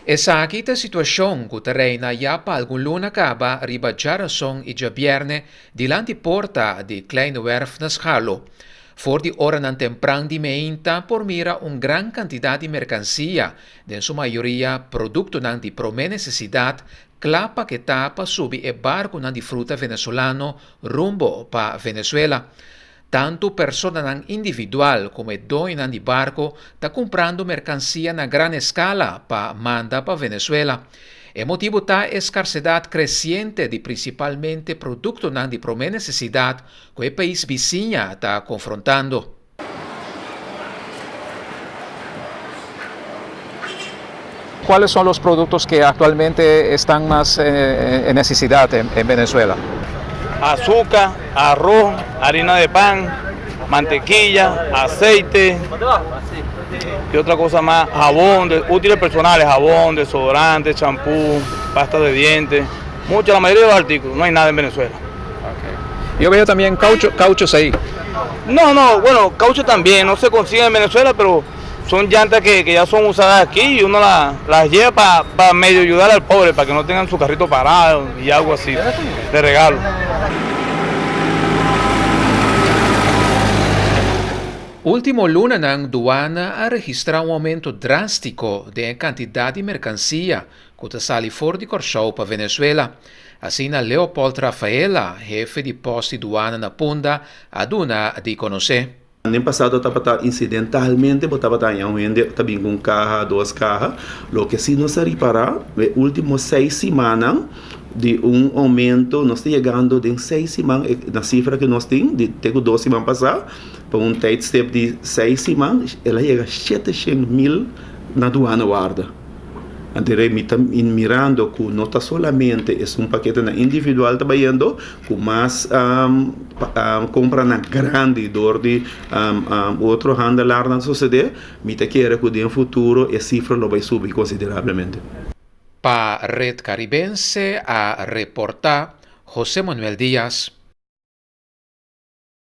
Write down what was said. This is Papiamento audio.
Esaki ta e situashon ku ta reina ya pa algun luna kaba riba djarason i djabièrnè dilanti porta di Kleine Werf na Scharloo. For di oranan tempran di meinta por mira un gran kantidat di merkansia, den su mayoria produktonan di promé nesesidat, kla paketá pa subi e barkunan di fruta venezolano rumbo pa Venezuela. Tantu personanan individual komo e doñonan di barko ta kumprando merkansia na gran eskala pa manda pa Venezuela. E motibu ta e skarsedat kresiente di prinsipalmente produktonan di promé nesesidat ku e pais bisiña ta konfrontando. Cuáles son los productos que actualmente están más en necesidad en Venezuela? Azúcar, arroz, harina de pan, mantequilla, aceite, ¿qué otra cosa más? Jabón, de, útiles personales, jabón, desodorante, champú, pasta de dientes, mucho, la mayoría de los artículos, no hay nada en Venezuela. Okay. Yo veo también caucho, cauchos ahí. No, no, bueno, caucho también, no se consigue en Venezuela, pero son llantas que, que ya son usadas aquí y uno las lleva para pa medio ayudar al pobre, para que no tengan su carrito parado y algo así, de regalo. Último lunanan duana a registrá un oumento drástiko den e kantidat di merkansia ku ta sali for di Kòrsou pa Venezuela. Asina Leopold Rafaela, hefe di pòst di duana na Punda, a duna di konosé. Den pasado tabata incidentalmente bo tabata haña un hende ta bin ku un kaha, dos kaha. Loke si nos a ripará e último seis simannan di un oumento, nos ta yegando den seis siman na sifra ku nos tin di te ku dos siman pasá pa un tijdstip di seis siman el a yega sheteshen mil na duana warda. Anto rei mi ta mirando ku no ta solamente esun paketenan individual ta bayendo, ku mas kompranan grandi dor di otro handelarnan sosodé, mi ta kere ku den futuro e sifra lo bai subi konsiderablemente. Pa Red Caribense a reporta Jose Manuel Diaz.